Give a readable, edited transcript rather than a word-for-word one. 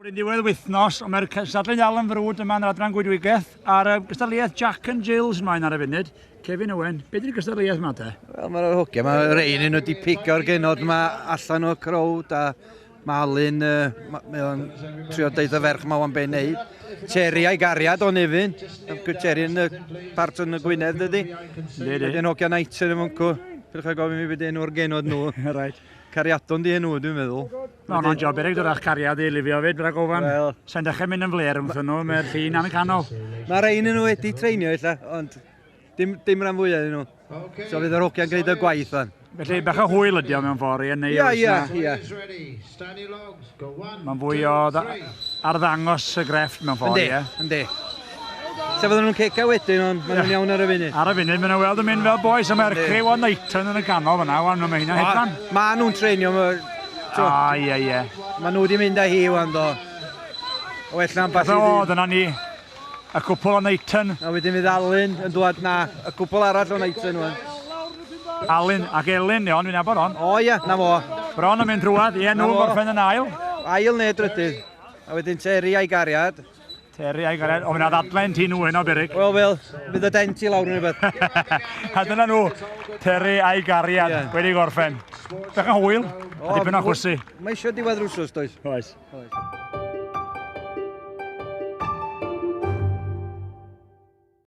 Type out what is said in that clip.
Yn diwedd wythnos, ond mae'r cystadlu'n dal yn frwd yma yn yr adran goedwigaeth a'r gystadleuaeth Jack and Jills ymlaen ar y funud. Kevin Owen, be di'r gystadleuaeth yma te? Wel, mae'r hogia, mae rein nhw wedi pigo'r genod yma allan o'r crowd a mae Alun, uh, mae o'n trio deud y ferch yma wan be'n neud. Terry a'i gariad o Nefyn, Terry yn y part yn y Gwynedd dydy. Yndi, yndi. Wedyn hogia Knighton yn fwnco. Pidwch â gofyn mi beth enw'r genod nhw. Right. Cariadon di enw, dwi'n meddwl. Mae hwnna'n job erig dod â'ch cariad i lifio fyd, rhag ofan. Wel. Sa'n dechrau mynd yn fler wrthyn nhw, mae'r llun am y canol. Mae rhain yn nhw wedi treinio ella, ond dim, dim rhan fwyaf nhw. So fydd yr hogiau'n gwneud y gwaith fan. Felly, bach o hwyl ydi o mewn ffordd i neu Ia, ia, ia. Mae'n fwy o arddangos y grefft mewn ffordd, ie. Yndi, yndi. Se fydden nhw'n ceca wedyn, ond maen nhw'n iawn ar y funud. Ar y funud, maen nhw'n weld yn mynd fel boys, a mae'r criw o Knighton yn y ganol fyna, wan, mae hynna'n hedfan. Maen nhw'n treinio, A, ie, ie. Maen nhw wedi mynd â hi, wan, do. O well na ambell i O, dyna ni. Y cwpl o Knighton. A wedyn fydd Alun yn dwad na, y cwpl arall o Knighton, wan. Alun ac Elin, iawn, fi'n nabod hon. O ia, na fo. Bron yn mynd drwad, ie, nhw'n gorffen yn ail. Ail neu drydydd. A wedyn Terry a'i gariad. Terry a'i gariad. O, fyna ddadlen ti nhw heno, Berig. Wel, wel, fydd y dent i lawr yn rhywbeth. a dyna nhw, Terry a'i gariad, yeah. wedi gorffen. Bech yn hwyl, a dipyn o chwysu. Mae eisiau diwedd rwsos, does? Oes. Oes.